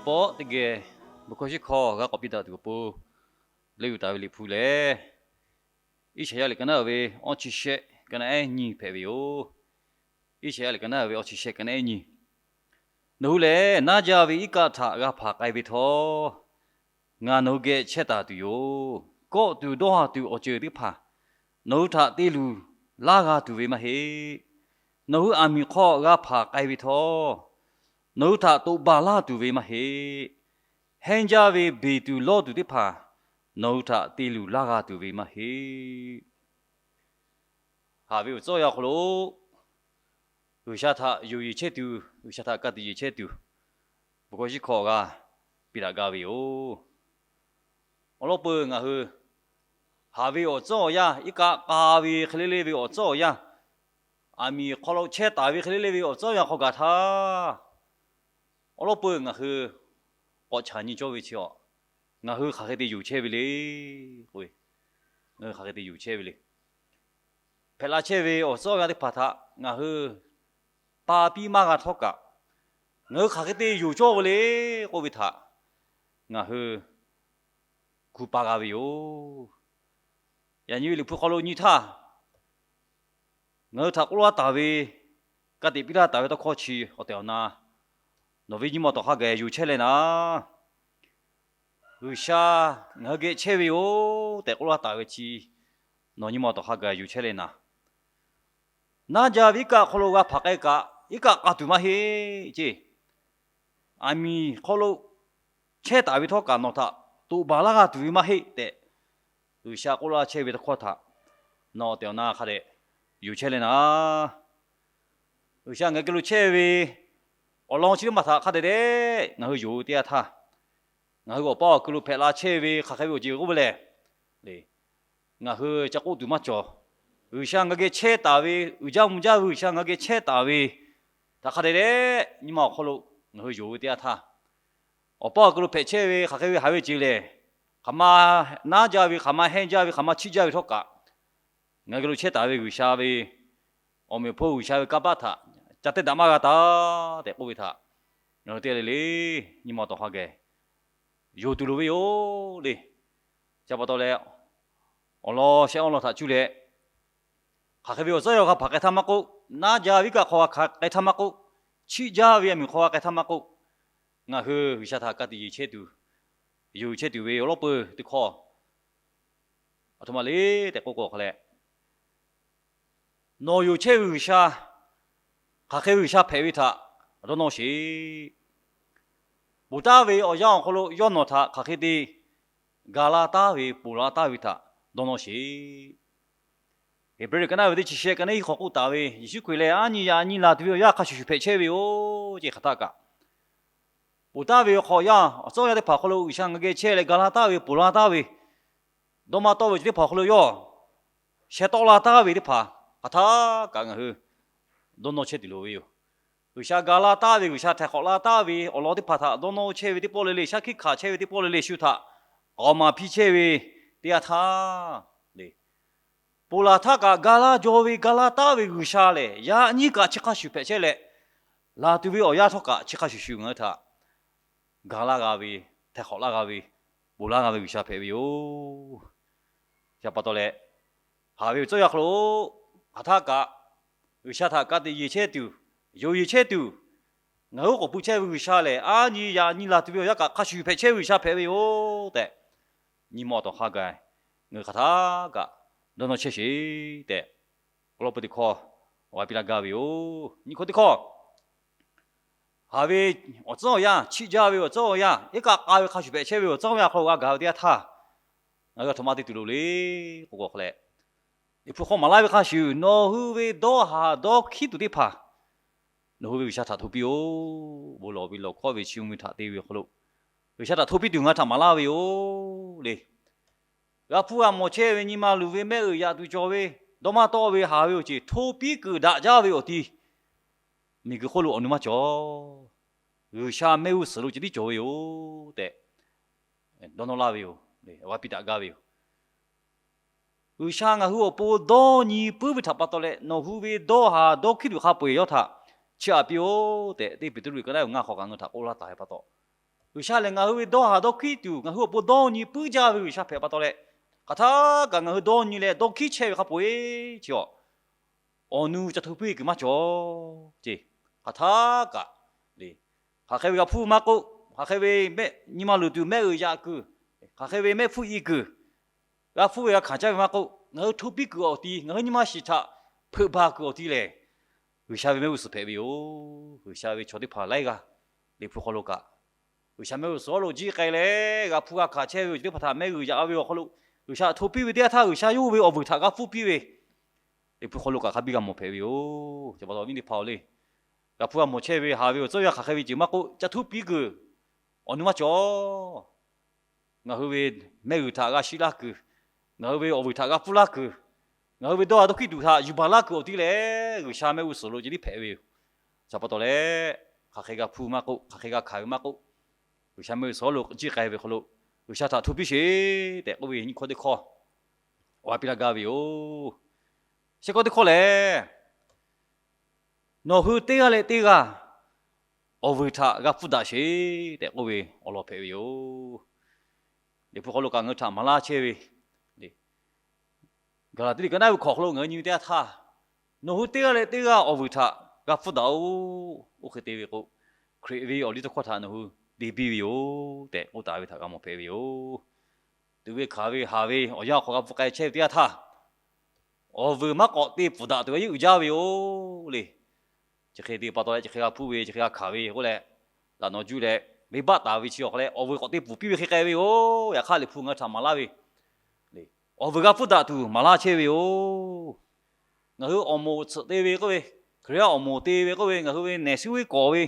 Pawˆ teˇ geh bon hkawˇ shiˉ hkawˇ g'a k'awꞈ piˇ daꞈ tuˬ awˬ pon, leh uiˍ taˍ ve Liꞈ hpu lehˬ, Iˉsaˍyaˆ liꞈ ka naˉ ve awˇ chi shehˆ ka naˉ ehˉ nyi hpehꞈ ve yoˬ. Iˉsaˍyaˆ liꞈ ka naˉ ve awˇ chi shehˆ ka naˉ ehˉ nyi. Nawˬ hui lehˬ, naˉ jaˇ ve iˉ kaˆ htaꞈ g'a hpanˍ k'ai ve htawˇ, ngaˬ nawˬ hui geh chehˇ taˍ tuˬ yoˬ. Kawˆ tuˬ dawˇ haˍ tuˬ awˬ ceuˬ teˇ hpaˍ nawˬ hui htaꞈ te luˬ laˇ g'a tuˬ ve maˇ heˆ. Nawˬ hui aˬ miˍ hk'aw g'a hpanˍ k'ai ve htawˇ, nawˬ hui htaꞈ toꞈ baˬ laˇ tuˬ ve maˇ heˆ. Hehnˇ jaˇ ve beˬ tuˬ lawˇ tuˬ teˇ hpaˍ nawˬ hui htaꞈ te luˬ laˇ g'a tuˬ ve maˇ heˆ. Haꞈ ve awˬ tcuhˉ awˬ yanˇ awˬ hk'aw lo, G'uiˬsha htaꞈ yonˍ yeˬ chehˇ tuˬ, G'uiˬsha htaꞈ ka tiꞈ yeˬ chehˇ tuˬ, bon hkawˇ shiˉ hkawˇ g'a piˇ daꞈ gaˇ ve yoˬ. Awˬ lawn peuˬ ngaˬ hui haꞈ ve awˬ tcuhˉ awˬ yanˇ, iˉ kaˆ k'a ve hk'e le le ve awˬ tcuhˉ awˬ yanˇ, aˬ miˍ hk'aw lo chehˇ taˍ ve hk'e le le ve awˬ tcuhˉ awˬ yanˇ hk'aw gaˬ htaˇ, awˬ lawn peuˬ ngaˬ hui k'awꞈ chaꞈ nyi cawˇ ve chi a, ngaˬ hui hk'aˬ hk'e te yonˍ chehˇ ve le k'oˆ ve, ngaˬ hui hk'aˬ hk'e te yonˍ chehˇ ve le. Hpehꞈ la chehˇ ve awˬ tcuhˉ awˬ yanˇ teˇ hpaˍ htaꞈ ngaˬ hui pa piˇ maˇ g'a htawˇ kaꞈ, ngaˬ hui hk'aˬ hk'e te yonˍ cawˇ ve le k'oˆ ve htaꞈ ngaˬ hui gu pa g'a ve yoˬ. Yaꞈ nyi ve Liꞈ hpu hk'aw lo nyi htaˇ, ngaˬ hui htaꞈ k'oˆ laˇ taˍ ve, ka tiꞈ piˇ laˇ taˍ ve tawˇ hkawˇ chi awˬ tehˬ awˬ na, nawˬ ve nyi ma awˬ tawˍ hk'a gaˬ yonˍ chehˇ leh naˍ, G'uiˬsha ngaˬ hui geh chehˇ ve yoˬ tehꞈ k'oˆ laˇ taˍ ve chi, nawˬ nyi ma awˬ tawˍ hk'a gaˬ yonˍ chehˇ leh naˍ, naˉ jaˇ ve iˉ kaˆ hk'aw lo g'a hpanˍ k'ai kaꞈ, iˉ kaˆ k'a tuˬ maˇ heˆ ceˇ. Aˬ miˍ hk'aw lo chehˇ taˍ ve htawˇ kaꞈ nawˬ htaꞈ toꞈ baˬ laˇ g'a tuˬ ve maˇ heˆ tehꞈ, G'uiˬsha k'oˆ laˇ chehˇ ve tawˇ hkawˇ htaꞈ nawˬ awˬ tehˬ awˬ na hk'a dehꞈ yonˍ chehˇ leh naˍ, G'uiˬsha ngaˬ hui geh lo chehˇ ve awˬ lawn chi teˇ maˬ htaꞈ hk'a dehꞈ dehꞈ ngaˬ hui yonˍ ve teˇ yanˇ htaˇ, ngaˬ hui awˬ paˇ awˬ ku lo hpehꞈ la chehˇ ve hk'aˬ hk'e ve awˬ ceuˬ k'oˆ ve lehˬ, ngaˬ hui ca k'oˆ tuˬ maˇ cawˬ. G'uiˬsha ngaˬ hui geh chehˇ taˍ ve, uiˍ jaˇ mvuh jaˇ ve G'uiˬsha ngaˬ hui geh chehˇ taˍ ve htaꞈ hk'a dehꞈ dehꞈ nyi ma awˬ hk'aw lo ngaˬ hui yonˍ ve teˇ yanˇ htaˇ, awˬ paˇ awˬ ku lo hpehꞈ chehˇ ve hk'aˬ hk'e ve haꞈ ve ceuˬ lehˬ, hk'aˬ ma naˉ jaˇ ve, hk'aˬ ma hehnˇ jaˇ ve, hk'aˬ ma chiˆ jaˇ ve htawˇ kaꞈ, ngaˬ hui geh lo chehˇ taˍ ve G'uiˬsha ve awˬ meꞈ awˬ hponˇ G'uiˬsha ve kanˇ paˆ htaꞈ ca te daꞈ maˇ g'a taˍ tehꞈ k'oˆ ve htaꞈ ngaˬ hui teˇ g'aˇ le le nyi ma awˬ tawˍ hk'a gaˬ yonˍ tuˬ loˍ ve yoˬ le. Chi pa taw leh, awˬ lawn shehˆ awˬ lawn htaꞈ cuˇ leh, hk'aˬ hk'e ve awˬ tcuhˉ awˬ yanˇ g'a hpanˍ k'ai htaˇ maˇ k'oˆ, naˉ jaˇ ve iˉ kaˆ hk'aw g'a hpanˍ k'ai htaˇ maˇ k'oˆ, chiˆ jaˇ ve aˬ miˍ hk'aw g'a k'ai htaˇ maˇ k'oˆ, ngaˬ hui G'uiˬsha htaꞈ ka tiꞈ yeˬ chehˇ tuˬ, yonˍ chehˇ tuˬ ve awˬ lawn peuˬ teˇ hkawˇ aˬ htoꞈ ma le tehꞈ k'oˆ k'o hk'a leh, nawˬ yonˍ chehˇ ve G'uiˬsha hk'aˬ hk'e ve G'uiˬsha hpehꞈ ve htaꞈ dawˇ nawˇ sheˍ. Ponˬ taˉ ve awˬ yanˇ awˬ hk'aw lo yawˇ nawˬ htaꞈ hk'aˬ hk'e te ga laˇ taˉ ve, ponˬ laˇ taˉ ve htaꞈ dawˇ nawˇ sheˍ. Heˍbrehˇ ka naˉ ve teˇ chi shehˆ ka naˉ hiˆ hk'aw k'oˆ taˍ ve, Yeˍsuˆ Hkriꞈ lehˬ, aˉ nyi yaꞈ nyi laˬ tuˬ ve awˬ yanˇ hk'a shuˍ shuˍ hpehꞈ chehˇ ve yoˬ ceˇ hk'aˬ htaˇ kaꞈ, ponˬ taˉ ve awˬ hk'aw yanˇ awˬ tcuhˉ awˬ yanˇ teˇ hpaˍ awˬ hk'aw lo G'uiˬsha ngaˬ hui geh chehˇ leh ga laˇ taˉ ve, ponˬ laˇ taˉ ve, dawˇ maˇ tawˆ ve chi teˇ hpaˍ awˬ hk'aw lo yawˇ sheh tawˆ la taˉ ve teˇ hpaˍ hk'aˬ htaˇ kaꞈ ngaˬ hui dawˇ nawˇ chehˇ tuˬ loˍ ve yoˬ. G'uiˬsha ga laˇ taˉ ve, G'uiˬsha htaiˍ hk'awꞈ la taˉ ve awˬ lawn teˇ hpaˍ htaꞈ dawˇ nawˇ chehˇ ve teˇ pawˆ le le, shaˉ hkiˆ hkanˍ chehˇ ve teˇ pawˆ le le shu htaꞈ k'awꞈ maˍ piˇ chehˇ ve teˇ yanˇ htaˇ, ponˬ laˬ htaˇ kaꞈ ga laˇ jaw ve, ga laˇ taˉ ve G'uiˬsha lehˬ, yaꞈ nyi kaꞈ chi hk'a shuˍ hpehꞈ chehˇ leh, laˬ tuˬ ve awˬ yanˇ htawˇ kaꞈ chi hk'a shuˍ shuˍ ngaˬ hui htaꞈ ga laˇ g'a ve, htaiˍ hk'awꞈ laˇ g'a ve, ponˬ laˇ g'a ve G'uiˬsha hpehꞈ ve yoˬ. Chi pa taw leh, haꞈ ve awˬ tcuhˉ awˬ yanˇ hk'aw lo hk'aˬ htaˇ kaꞈ G'uiˬsha htaꞈ ka tiꞈ yeˬ chehˇ tuˬ, yonˍ yeˬ chehˇ tuˬ, ngaˬ hui k'awꞈ pui chehˇ ve G'uiˬsha lehˬ, aˉ nyi yaꞈ nyi laˬ tuˬ ve awˬ yanˇ kaꞈ hk'a shuˍ hpehꞈ chehˇ ve G'uiˬsha hpehꞈ ve yoˬ tehꞈ, nyi ma awˬ tawˍ hk'a gaˬ ngaˬ hui hk'aˬ htaˇ kaꞈ dawˇ nawˇ chehˇ sheˍ tehꞈ, awˬ lawn peuˬ teˇ hkawˇ awˬ g'a piˇ laˇ gaˇ ve yoˬ. Nyi hkawˇ teˇ hkawˇ, haꞈ ve awˬ tcuhˉ awˬ yanˇ, chiˆ jaˇ ve awˬ tcuhˉ awˬ yanˇ, iˉ kaˆ k'a ve hk'a shuˍ hpehꞈ chehˇ ve awˬ tcuhˉ awˬ yanˇ hk'aw lo g'a gaˬ ve teˇ yanˇ htaˇ, ngaˬ hui aˬ htoꞈ ma te tuˬ loˍ le k'oˆ k'o hk'a leh, Liꞈ hpu hk'aw maˍ laˇ ve hk'a shuˍ, nawˬ hui ve dawˇ haˍ dawˇ hkiˉ tuˬ teˇ hpaˍ nawˬ hui ve G'uiˬsha htaꞈ hto piˇ-oˆ. Bon lawˬ ve lawˬ hkawˇ ve chi mvuh ve htaꞈ te ve awˬ hk'aw lo, G'uiˬsha htaꞈ hto piˇ tuˬ ngaˬ hui htaꞈ maˍ laˇ ve yoˬ le. G'a hpuˇ g'a mawˬ chehˇ ve nyi ma luˬ ve mehˆ uiˍ yaꞈ tuˬ cawˬ ve, dawˇ maˇ tawˆ ve haˍ ve awˬ ceuˬ hto piˇ kuiˬ daꞈ jaˇ ve awˬ ti miˬguiˬ hk'oˆ lo awˬ nu maˇ cawˬ. G'uiˬsha mehˆ g'uˇ suhˍ lo ceh tiˉ cawˬ ve yoˬ tehꞈ dawˇ nawˇ laˇ ve yoˬ. G'a piˇ daꞈ gaˇ ve yoˬ. G'uiˬsha ngaˬ hui awˬ pon dawˇ nyi puiˉ ve htaꞈ pa taw leh, nawˬ hui ve dawˇ haˍ dawˇ hkiˉ tuˬ hk'a peu-eˬ yawˇ htaꞈ chiˇ aꞈ piˇ-oˆ tehꞈ, teˇ Peˍtruˆ ka naˉ uiˍ ngaˇ hk'awꞈ kaꞈ ngaˬ hui htaꞈ k'oˆ laˇ taˍ ve pa taw, G'uiˬsha lehˬ ngaˬ hui ve dawˇ haˍ dawˇ hkiˉ tuˬ, ngaˬ hui awˬ pon dawˇ nyi puiˉ jaˇ ve G'uiˬsha hpehꞈ pa taw leh, hk'aˬ htaˇ kaꞈ ngaˬ hui dawˇ nyi leh dawˇ hkiˉ chehˇ ve hk'a peu-eˬ chi awˬ, awˬ nu ca hto piˇ ve kuiˬ maˇ cawˬ ce. Hk'aˬ htaˇ kaꞈ, hk'aˬ hk'e ve g'a hpuˇ maˇ k'oˆ, hk'aˬ hk'e ve nyi ma luˬ tuˬ mehˆ g'uiˬ yaꞈ kuiˬ, hk'aˬ hk'e ve mehˆ hpfuhˇ i kuiˬ, g'a hpuˇ ve g'a hkanˍ caˇ ve maˇ k'oˆ, ngaˬ hui hto piˇ kuiˬ awˬ ti, ngaˬ hui nyi ma shiˍ htaꞈ hpeuꞈ baˬ kuiˬ awˬ ti lehˬ, G'uiˬsha ve mehˆ g'uˇ suhˍ hpehꞈ ve yoˬ. G'uiˬsha ve chaw teˇ hpaˍ laiˉ g'aˇ Liꞈ hpu hk'aw lo kaꞈ, G'uiˬsha mehˆ g'uˇ suhˍ awˬ hk'aw lo jiˆ k'ai leh g'a hpuˇ g'a hkanˍ chehˇ ve awˬ ceuˬ teˇ hpaˍ htaꞈ mehˆ g'uiˬ yaꞈ ve awˬ hk'aw lo, G'uiˬsha htaꞈ hto piˇ ve teˇ g'aˇ htaˇ G'uiˬsha yawˇ hui ve awˬ vuiˬ htaꞈ g'a hpfuhˇ piˇ ve, Liꞈ hpu hk'aw lo kaꞈ hk'a biˇ g'a mawˬ hpehꞈ ve yoˬ. Chi pa taw awˬ viˉ teˇ hpaˍ-oˬ le, g'a hpuˇ g'a mawˬ chehˇ ve haˍ ve awˬ tcuhˉ awˬ yanˇ hk'aˬ hk'e ve ceuˬ maˇ k'oˆ, ca hto piˇ kuiˬ awˬ nu maˇ cawˬ. Ngaˬ hui ve mehˆ g'uiˬ htaꞈ g'a shiˍ laˇ kuiˬ, ngaˬ hui ve awˬ vuiˬ htaꞈ g'a hpuˇ laˇ kuiˬ, ngaˬ hui ve dawˇ haˍ dawˇ hkiˉ tuˬ htaꞈ yuˬ baˬ laˇ kuiˬ awˬ ti lehˬ, G'uiˬsha mehˆ g'uˇ suhˍ lo ceh tiˉ hpehꞈ ve yoˬ. Chi pa taw leh, hk'aˬ hk'e g'a hpuˇ maˇ k'oˆ, hk'aˬ hk'e g'a hkanˍ ve maˇ k'oˆ, G'uiˬsha mehˆ g'uˇ suhˍ awˬ hk'aw lo jiˆ k'ai ve hk'aw lo, G'uiˬsha htaꞈ hto piˇ sheˍ tehꞈ k'oˆ ve nyi hkawˇ teˇ hkawˇ awˬ g'a piˇ laˇ gaˇ ve yoˬ. Shehˆ hkawˇ teˇ hkawˇ lehˬ, nawˬ hui teˇ g'aˇ leh teˇ g'aˇ awˬ vuiˬ htaꞈ g'a hpfuhˇ daꞈ sheˍ tehꞈ k'oˆ ve awˬ lawn hpehꞈ ve yoˬ. Liꞈ hpu hk'aw lo kaꞈ ngaˬ hui htaꞈ maˍ laˇ chehˇ ve, Gaˍlaˍtiˆ liꞈ ka naˉ ve hkawꞈ hk'aw lo ngaˬ hui nyi ve teˇ yanˇ htaˇ, nawˬ hui teˇ g'aˇ leh teˇ g'aˇ awˬ vuiˬ htaꞈ g'a hpfuhˇ daꞈ-oˬ. Oˇ hk'e te ve k'o, Hkriꞈ ve awˬ liˇ tawˇ hkawˇ htaꞈ nawˬ hui te biˇ ve yoˬ tehꞈ k'oˆ taˍ ve htaꞈ g'a mawˬ hpehꞈ ve yoˬ. Tuꞈ ve hkanˍ ve haˍ ve awˬ yanˇ awˬ hk'aw g'a hpfuhˇ k'ai chehˇ ve teˇ yanˇ htaˇ, awˬ vuiˬ maˇ k'awꞈ te pfuhˍ daꞈ tuˬ ve yawˇ hui uiˍ jaˇ ve yoˬ le. Chi hk'e te pa taw leh chi hk'e g'a hpuˇ ve, chi hk'e g'a hkanˍ ve k'oˆ leh, laꞈ nawˬ juˇ leh venˇbaˆ taˍ ve chi awˬ hk'aw leh awˬ vuiˬ k'awꞈ te pfuhˍ piˇ ve hk'e k'ai ve yoˬ. Yaꞈ hk'aˇ Liꞈ hpu ngaˬ hui htaꞈ maˍ laˇ ve, awˬ vuiˬ g'a hpfuhˇ daꞈ tuˬ maˍ laˇ chehˇ ve yoˬ. Ngaˬ hui awˬ moˍ tsuhꞈ te ve k'oˆ ve, Hkriꞈ yaˇ awˬ moˍ te ve k'oˆ ve, ngaˬ hui ve nehˬ suhˉ ve kawˍ ve,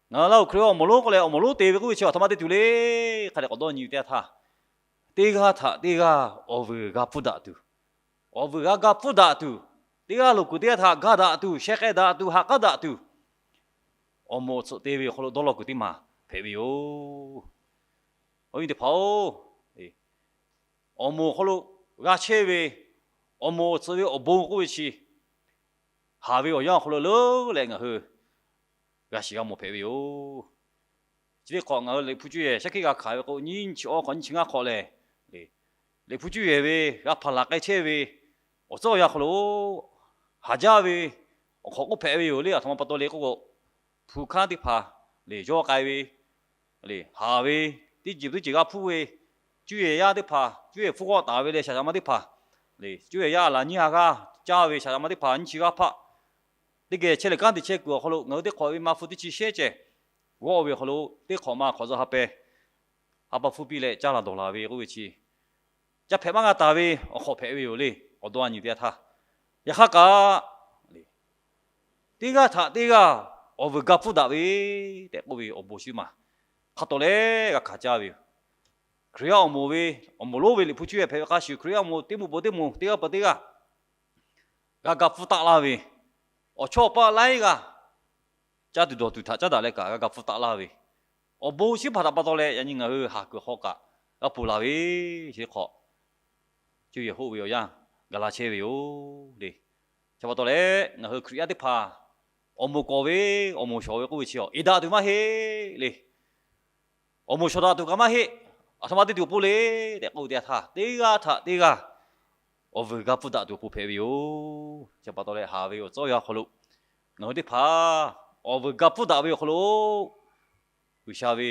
ngaˬ hui laˇ-oˬ Hkriꞈ awˬ moˍ lonˉ k'oˆ leh awˬ moˍ lonˉ te ve k'oˆ ve chi awˬ htoꞈ ma te tuˬ le. Hk'a dehꞈ k'awꞈ dawˇ nyi ve teˇ yanˇ htaˇ, teˇ g'aˇ htaꞈ teˇ g'aˇ awˬ vuiˬ g'a hpfuhˇ daꞈ tuˬ, awˬ vuiˬ g'a ga hpfuhˇ daꞈ tuˬ, teˇ g'aˇ loˍ kuiˬ teˇ g'aˇ htaꞈ ga daꞈ tuˬ, sheh k'ai daꞈ tuˬ, ha k'aˉ daꞈ tuˬ, awˬ moˍ tsuhꞈ te ve awˬ hk'aw lo dawˇ law kuiˬ teˇ maˬ hpehꞈ ve yoˬ. Awˬ viˉ teˇ hpaˍ-oˬ, awˬ moˍ awˬ hk'aw lo g'a chehˇ ve awˬ moˍ tsuhꞈ ve awˬ bon k'oˆ ve chi, haˍ ve awˬ yanˇ awˬ hk'aw lo leuˉ leh ngaˬ hui g'a shiˍ g'a mawˬ hpehꞈ ve yoˬ. Chi teˇ hk'awꞈ ngaˬ hui Liꞈ hpu cuˇ yehˬ shaˉ hkiˆ g'a hkanˍ ve k'o, nyiˇ chi awˇ hk'awꞈ nyiˇ chi ngaˇ hk'awꞈ lehˬ, Liꞈ hpu cuˇ yehˬ ve g'a hpaˍ laˬ k'ai chehˇ ve awˬ tcuhˉ awˬ yanˇ awˬ hk'aw lo haˍ jaˇ ve awˬ hk'awꞈ k'oˆ hpehꞈ ve yoˬ le. Aˬ htoꞈ ma pa taw le k'oˆ k'o, hpu hkanˉ teˇ hpaˍ lehˬ yawˇ k'ai ve, haˍ ve, teˇ ceuˬ teˇ ceuˬ g'a hpuˇ ve, cuˇ yehˬ yaˇ teˇ hpaˍ cuˇ yehˬ hpfuhˇ g'awˆ taˍ ve leh shaˍ shaˍ ma teˇ hpaˍ, cuˇ yehˬ yaˇ laˬ nyiˇ ha g'aˇ caˇ ve shaˍ shaˍ ma teˇ hpaˍ nyiˇ chi g'aˇ hpaˆ teˇ geh chehˇ leh kanˉ te chehˇ kuiˬ awˬ hk'aw lo ngaˬ hui teˇ hk'awꞈ ve ma hpu teˇ chi shehˉ ceh g'awˆ ve awˬ hk'aw lo, teˇ hk'awꞈ ma hk'awꞈ za ha peh ha pa hpfuhˇ piˇ leh caˇ laˬ dawˬ laˬ ve k'oˆ ve chi, ca hpehꞈ maˇ g'a taˍ ve awˬ hk'awꞈ hpehꞈ ve yoˬ le. Awˬ dawˇ a nyi teˇ yanˇ htaˇ, yaꞈ hk'aˇ kaꞈ teˇ g'aˇ htaꞈ teˇ g'aˇ awˬ vuiˬ ga hpfuhˇ daꞈ ve tehꞈ k'oˆ ve awˬ bon chi maˬ hk'a tawˍ leh g'a hkanˍ caˇ ve yoˬ. Hkriꞈ yaˇ awˬ moˍ ve awˬ moˍ lonˉ ve Liꞈ hpu cuˇ yehˬ hpehꞈ ve hk'a shuˍ, Hkriꞈ yaˇ awˬ moˍ teˇ moˍ peuˬ teˇ moˍ teˇ g'aˇ peuˬ teˇ g'aˇ g'a ga hpfuhˇ taˆ laˇ ve, awˬ chawˇ awˬ paˆ laiˉ g'aˇ caˇ tuˬ dawˬ tuˬ htaꞈ caˉ daꞈ leh kaꞈ g'a ga hpfuhˇ taˆ laˇ ve, awˬ bon chi hpaˍ htaꞈ pa taw leh yaꞈ nyi ngaˬ hui haˍ kuiˬ hk'aw kaꞈ g'a ponˬ laˬ ve chi hk'awꞈ, cuˇ yehˬ hoˆ ve awˬ yanˇ ga laˇ chehˇ ve yoˬ le. Chi pa taw leh ngaˬ hui Hkriꞈ yaˇ teˇ hpaˍ awˬ moˍ kawˍ ve, awˬ moˍ shawˍ ve k'oˆ ve chi awˬ eˍ daꞈ tuˬ maˇ heˆ le. Awˬ moˍ shawˍ daꞈ tuˬ kaꞈ maˇ heˆ. Aˬ htoꞈ ma te tuˬ awˬ pon le tehꞈ k'oˆ ve teˇ yanˇ htaˇ, teˇ g'aˇ htaꞈ teˇ g'aˇ awˬ vuiˬ ga hpfuhˇ daꞈ tuˬ awˬ pon hpehꞈ ve yoˬ. Chi pa taw leh haˍ ve awˬ tcuhˉ awˬ yanˇ awˬ hk'aw lo ngaˬ hui teˇ hpaˍ awˬ vuiˬ ga hpfuhˇ daꞈ ve awˬ hk'aw lo G'uiˬsha ve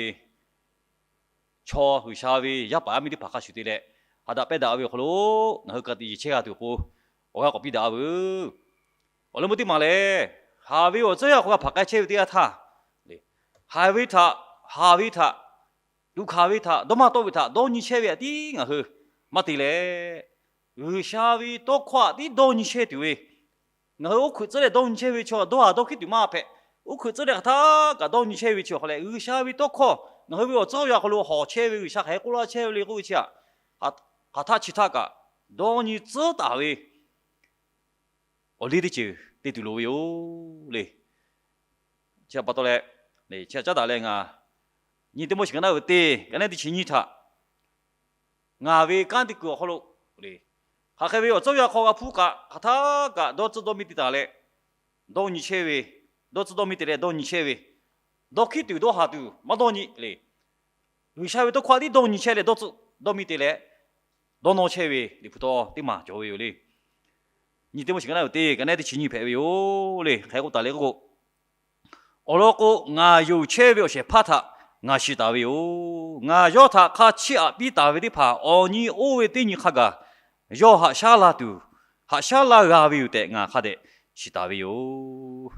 chaw, G'uiˬsha ve yaˇ paˍ yaˇ miˇ teˇ hpaˍ hk'a shuˍ te leh ha daꞈ pehˇ daꞈ ve awˬ hk'aw lo ngaˬ hui ka tiꞈ yeˬ chehˇ g'a tuˬ awˬ pon awˬ g'aˇ k'awꞈ piˇ daꞈ-a veuˬ. Awˬ leh meuˇ teˇ maˬ lehˬ, haˍ ve awˬ tcuhˉ yanˇ awˬ hk'aw g'a hpaˍ k'ai chehˇ ve teˇ yanˇ htaˇ, haˍ ve htaꞈ, haˍ ve htaꞈ, tuꞈ hkanˍ ve htaꞈ, dawˇ maˇ tawˆ ve htaꞈ dawˇ nyi chehˇ ve htaꞈ tiˉ ngaˬ hui maˇ te leh, G'uiˬsha ve tawˇ hkawˇ htaꞈ tiˉ dawˇ nyi chehˇ tuˬ ve, ngaˬ hui oˇ hkui tcuhˉ leh dawˇ nyi chehˇ ve chi dawˇ haˍ dawˇ hkiˉ tuˬ maˇ hpehꞈ. Oˇ hkui tcuhˉ leh hk'aˬ htaˇ kaꞈ dawˇ nyi chehˇ ve chi awˬ hk'aw leh G'uiˬsha ve tawˇ hkawˇ ngaˬ hui ve awˬ tcuhˉ awˬ yanˇ awˬ hk'aw lo hawˬ chehˇ ve, G'uiˬsha hk'aˬ hk'e k'oˆ laˇ chehˇ ve le k'oˆ ve chi htaꞈ, hk'aˬ htaˇ chi htaˇ kaꞈ dawˇ nyi tcuhˉ taˍ ve awˬ liˇ teˇ ceuˬ te tuˬ loˍ ve yoˬ le. Chi htaꞈ pa taw leh, chi htaꞈ caˉ daꞈ leh ngaˬ nyi teˇ mawˇ shiˍ ka naˉ uiˍ teˇ, ka naˉ teˇ chi nyiˇ htaꞈ ngaˬ ve kanˉ te kuiˬ awˬ hk'aw lo, hk'aˬ hk'e ve awˬ tcuhˉ awˬ yanˇ hk'aw g'a hpuˇ kaꞈ, hk'aˬ htaˇ kaꞈ dawˇ tcuhˉ dawˇ miˇ te taˍ leh dawˇ nyi chehˇ ve, dawˇ tcuhˉ dawˇ miˇ te leh dawˇ nyi chehˇ ve, dawˇ hkiˉ tuˬ dawˇ haˍ tuˬ maˇ dawˇ nyi le. G'uiˬsha ve tawˇ hkawˇ htaꞈ tiˉ dawˇ nyi chehˇ leh, dawˇ tcuhˆ dawˇ miˇ te leh, dawˇ nawˇ chehˇ ve Liꞈ hpu tawˇ teˇ maˬ cawˬ ve yoˬ le. Nyi Teˇmawˇsheˍ ka naˉ uˬ teˇ ka nehˉ teˇ chi nyiˇ hpehꞈ ve yoˬ le. Hk'e k'oˆ taˍ le k'oˆ k'o, awˬ lawn k'o, ngaˬ yonˍ chehˇ ve awˬ shehˍ hpaˇ htaꞈ ngaˬ shiˍ taˍ ve yoˬ. Ngaˬ yawˇ htaꞈ hk'a chiˇ aꞈ piˇ taˍ ve teˇ hpaˍ awˬ nyi oˇ ve teˇ nyi hk'a gaˬ yawˇ haꞈ shaˉ la tuˬ, haꞈ shaˉ laˇ g'a ve yoˬ tehꞈ ngaˬ hk'a dehꞈ shiˍ taˍ ve yoˬ.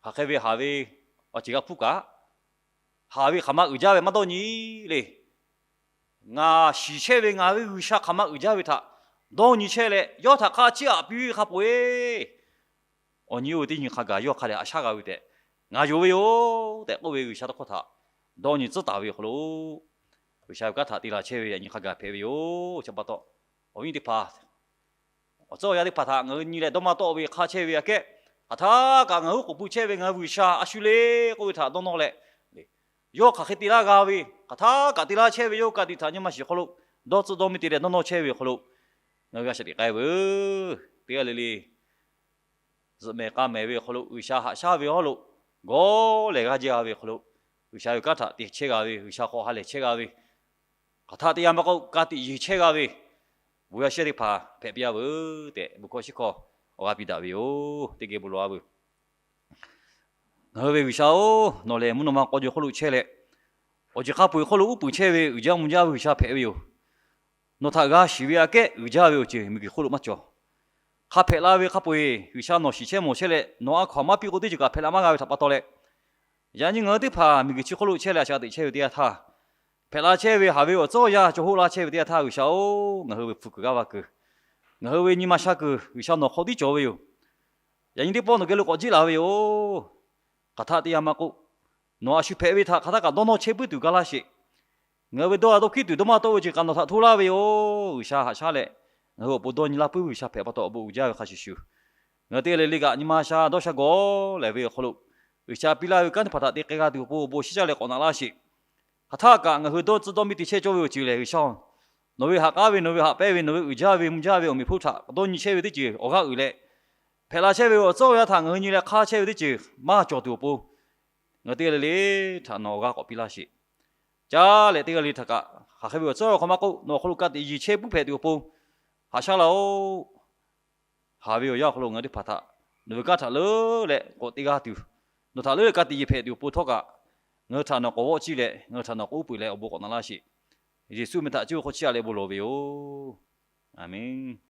Hk'aˬ hk'e ve haˍ ve awˬ ceuˬ g'a hpuˇ kaꞈ, haˍ ve hk'aˬ ma uiˍ jaˇ ve maˇ dawˇ nyi le. Ngaˬ shiˍ chehˇ ve ngaˬ ve G'uiˬsha hk'aˬ ma uiˍ jaˇ ve htaꞈ dawˇ nyi chehˇ leh, yawˇ htaꞈ hk'a chiˇ aꞈ piˇ ve hk'a peu-eˬ awˬ nyi oˇ ve teˇ nyi hk'a gaˬ yawˇ hk'a dehꞈ haꞈ shaˉ g'a ve tehꞈ ngaˬ yonˍ ve yoˬ tehꞈ k'oˆ ve G'uiˬsha tawˇ hkawˇ htaꞈ dawˇ nyi tcuhˉ taˍ ve awˬ hk'aw lo, G'uiˬsha ve kanˉ htaꞈ te la chehˇ ve yaꞈ nyi hk'a gaˬ hpehꞈ ve yoˬ. Chi pa taw, awˬ viˉ teˇ hpaˍ, awˬ tcuhˉ awˬ yanˇ teˇ hpaˍ htaꞈ ngaˬ hui nyi leh dawˇ maˇ tawˆ ve hk'a chehˇ ve aꞈ kehˉ, hk'aˬ htaˇ kaꞈ ngaˬ hui k'oˍ pui chehˇ ve ngaˬ hui G'uiˬsha a shu le k'oˆ ve htaꞈ dawˇ nawˇ leh, yawˇ hk'aˬ hk'e te laˇ g'a ve, hk'aˬ htaˇ kaꞈ te laˇ chehˇ ve yawˇ hui ka tiꞈ htaꞈ nyi ma shiˍ hk'aw lo dawˇ tcuhˆ dawˇ miˇ te leh dawˇ nawˇ chehˇ ve awˬ hk'aw lo, ngaˬ hui g'a shaꞈ teꞈ k'ai veuˬ. Teˇ g'aˇ le le zuhꞈ mehˍ k'a mehˍ ve awˬ hk'aw lo, G'uiˬsha haꞈ shaˉ ve hawˉ lo gawˇ lehˬ g'aˇ jaˇ ve awˬ hk'aw lo, G'uiˬsha ve kanˉ htaꞈ te chehˇ g'a ve, G'uiˬsha hk'aw ha lehˬ chehˇ g'a ve, hk'aˬ htaˇ teˇ yanˇ maˇ k'oˆ, ka tiꞈ yeˬ chehˇ g'a ve, bon yaˇ shehˇ teˇ hpaˍ hpehꞈ piˇ-a veuˬ tehꞈ, bon hkawˇ shiˉ hkawˇ awˬ g'aˇ piˇ daꞈ ve yoˬ. Teˇ geh bon lawˬ-a veuˬ. Ngaˬ hui ve G'uiˬsha-oˬ, nawˬ lehˬ mvuhˇ naw ma k'aw jaw hk'oˆ lo chehˇ leh, awˬ ceuˬ hk'a peu-eˬ hk'oˆ lo uˉ peunˍ chehˇ ve uiˍ jaˇ mvuh jaˇ ve G'uiˬsha hpehꞈ ve yoˬ. Nawˬ htaꞈ g'a shiˍ ve aꞈ kehˉ uiˍ jaˇ ve awˬ ceuˬ miˬguiˬ hk'oˆ lo maˇ cawˬ. Hk'a hpehꞈ la ve hk'a peu-eˬ G'uiˬsha nawˬ shiˍ chehˇ mawˬ chehˇ leh, nawˬ a hkaw-anˬ maˇ piˇ k'o teˇ ceuˬ kaꞈ hpehꞈ la maˇ g'a ve htaꞈ pa taw leh, yaꞈ nyi ngaˬ hui teˇ hpaˍ miˬguiˬ chi hk'oˆ lo chehˇ leh a shaꞈ teꞈ chehˇ ve teˇ yanˇ htaˇ, hpehꞈ la chehˇ ve haˍ ve awˬ tcuhˉ awˬ yanˇ cawˬ hoˆ laˇ chehˇ ve teˇ yanˇ htaˇ, G'uiˬsha-oˬ, ngaˬ hui ve hpu kuiˬ g'aˇ va kuiˬ, ngaˬ hui ve nyi ma sha kuiˬ G'uiˬsha nawˬ hk'aw tiˉ cawˬ ve yoˬ. Yaꞈ nyi teˇ pawˆ nawˬ geh lo k'awꞈ jiˆ laˬ ve yoˬ. Hk'aˬ htaˇ teˇ yanˇ maˇ k'oˆ, nawˬ a shu hpehꞈ ve htaꞈ hk'aˬ htaˇ kaꞈ dawˇ nawˇ chehˇ puiˉ tuˬ ga laˇ sheˍ. Ngaˬ hui ve dawˇ a dawˇ hkiˉ tuˬ dawˇ maˇ tawˆ ve ceuˬ kaꞈ nawˬ htaꞈ hto laˇ ve yoˬ. G'uiˬsha haꞈ shaˉ leh, ngaˬ hui awˬ pon dawˇ nyi laˇ puiˉ ve G'uiˬsha hpehꞈ pa taw awˬ bon uiˍ jaˇ ve hk'a shuˍ shuˍ, ngaˬ hui teˇ g'aˇ le le kaꞈ nyi ma sha dawˇ sha gawˬ lehˬ ve awˬ hk'aw lo, G'uiˬsha piˇ laˇ ve kanˉ teˇ hpaˍ htaꞈ te k'ai g'a tuˬ awˬ pon awˬ bon shiˉ caˇ leh k'awꞈ naꞈ laˇ sheˍ. Hk'aˬ htaˇ kaꞈ ngaˬ hui dawˇ tcuhˆ dawˇ miˇ te chehˇ cawˇ ve awˬ ceuˬ lehˬ, G'uiˬsha-oˬ, nawˬ ve haꞈ k'aˉ ve, nawˬ ve haꞈ pehnˇ ve, nawˬ ve uiˍ jaˇ ve mvuh jaˇ ve awˬ meꞈ hpfuhˇ htaꞈ dawˇ nyi chehˇ ve teˇ ceuˬ awˬ g'aˇ uiˍ leh, hpehꞈ la chehˇ ve awˬ tcuhˉ awˬ yanˇ htaꞈ ngaˬ hui nyi leh hk'aˇ chehˇ ve teˇ ceuˬ maˇ cawˬ tuˬ awˬ pon, ngaˬ hui teˇ g'aˇ le le htaꞈ nawˬ awˬ g'aˇ k'awꞈ piˇ laˇ sheˍ. Caˇ leh teˇ g'aˇ le htaꞈ kaꞈ hk'aˬ hk'e ve awˬ tcuhˉ awˬ hk'aw maˇ k'oˆ, nawˬ awˬ hk'aw lo ka tiꞈ yeˬ chehˇ puiˉ hpehꞈ tuˬ awˬ pon, haꞈ shaˉ laˇ-oˬ. Haˍ ve awˬ yanˇ awˬ hk'aw lo ngaˬ hui teˇ hpaˍ htaꞈ nawˬ ve kanˉ htaꞈ leuˉ leh k'awꞈ te g'a tuˬ, nawˬ htaꞈ leuˉ leh ka tiꞈ yeˬ hpehꞈ tuˬ awˬ pon htawˇ kaꞈ, ngaˬ hui htaꞈ nawˬ k'awꞈ g'awˆ ciˇ leh ngaˬ hui htaꞈ nawˬ k'oˆ puiˍ leh awˬ bon k'awꞈ naꞈ laˇ sheˍ. Yeˍsuˆ meh htaꞈ cuˇ hk'aw chiˇ aꞈ leh bon lawˬ ve yoˬ. Aˍmenˍ.